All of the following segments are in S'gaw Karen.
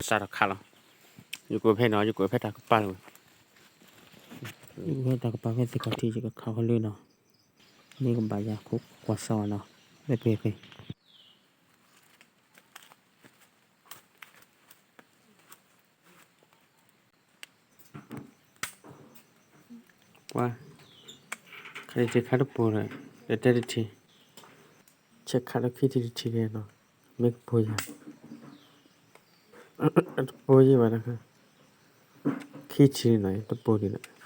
ယကစးထီၣ်ခးလီၤ. ယကအိၣ်ဖဲနီၤ, ယကအိၣ်ဖဲတၢ်ကပၤလီၤ. ယကအိၣ်ဖဲတၢ်ကပၤဖဲသ့ၣ်ခီၣ်ထံး ယကခးဃီလၢနီၤ, မ့ၢ်ကဘၣ်ယၤခိးကွၢ်စၢ်အီၤနီၤ, ဖဲဖဲဖဲ ပှၤ ခးတထံၣ်ခးတပိၤဒီး တတဲတထံၣ်, ဆဲးခးလၢခံထံၣ်တထံၣ်ကဲနီၤ, မ့ၢ်ကပိၤယၤ, တပိၤယံၤဘၣ်တခါ, ခံထံၣ်နီၤ တပိၤန့ၣ်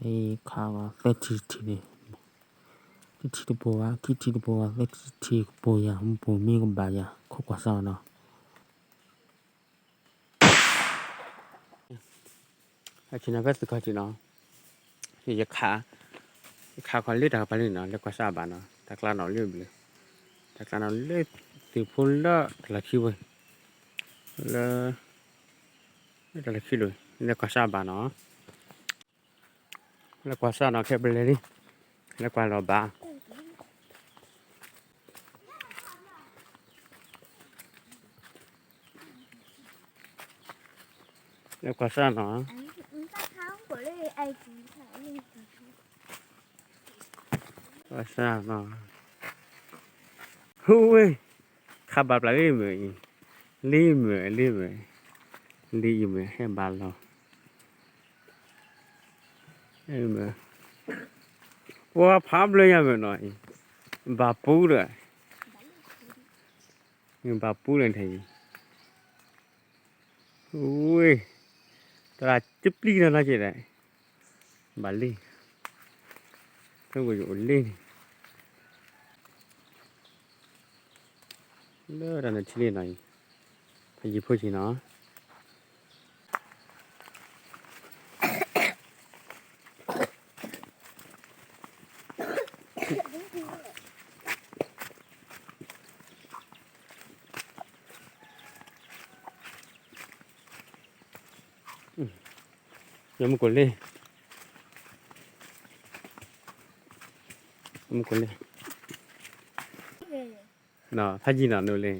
ဒီး အံၤခးဘၣ်သၢထံၣ်တထံၣ်န့ၣ်, တထံၣ်တပိၤဘၣ်, ခံထံၣ်တပိၤဘၣ်, သၢထံၣ်တထံၣ်ကပိၤယၤ, မ့ၢ်ပိၤမ့ၢ်ကဘၣ်ယၤ ခိးကွၢ်စၢ်အီၤနီၤ. အဆ့ၣ်နီၤ ဖဲသုးခီၣ်ထံးနီၤ, ယခး, ယခးခီလၢတၢ်ကပၤလံနီၤ, လၢကွၢ်စၢ်ဘၣ်နီၤ, တၢ်ကျါနီၤလၢဘျုး, တၢ်ကျါနီၤလၢသုးဖိလၢတၢ်လီၢ်ခံဝဲ, လၢ, လၢတၢ်လီၢ်ခံဒိၣ်, လၢကွၢ်စၢ်ဘၣ်နီၤ. လၢကွၢ်စၢ်နီၤ ခဲပလဲၤလံ, လၢကွၢ်လီၤဘၣ်, လၢကွၢ်စၢ်နီၤ, ကွၢ်စၢ်နီၤ, ဟူဝဲ, ခးဘၣ်ပျၢ်လၢမုာ်အံၤ, လံမုာ် လံမုာ်, လံအံၤမုာ်ဟဲဘၣ်လီၤ. ပှၤဖးဘျၢညါမ့ၢ်နီၤအံၤ, ဘၣ်ပူဒီး, ဘၣ်ပူဒီးထဲအံၤ, ဝ့ၢ်, တရၣ်တပျံၤနီၤနီၤက့ဒီး, ဘၣ်လံ, ဖဲဝဲယအိၣ်လံန့ၣ် လၢတၢ်နထံလံနီၤအံၤ, ဖးယံၤဖိဆံးနီၤ. ယမူကိၣ်လ့, မူကိၣ်လ့, ဖးယံၤနီၤနအိၣ်လံ,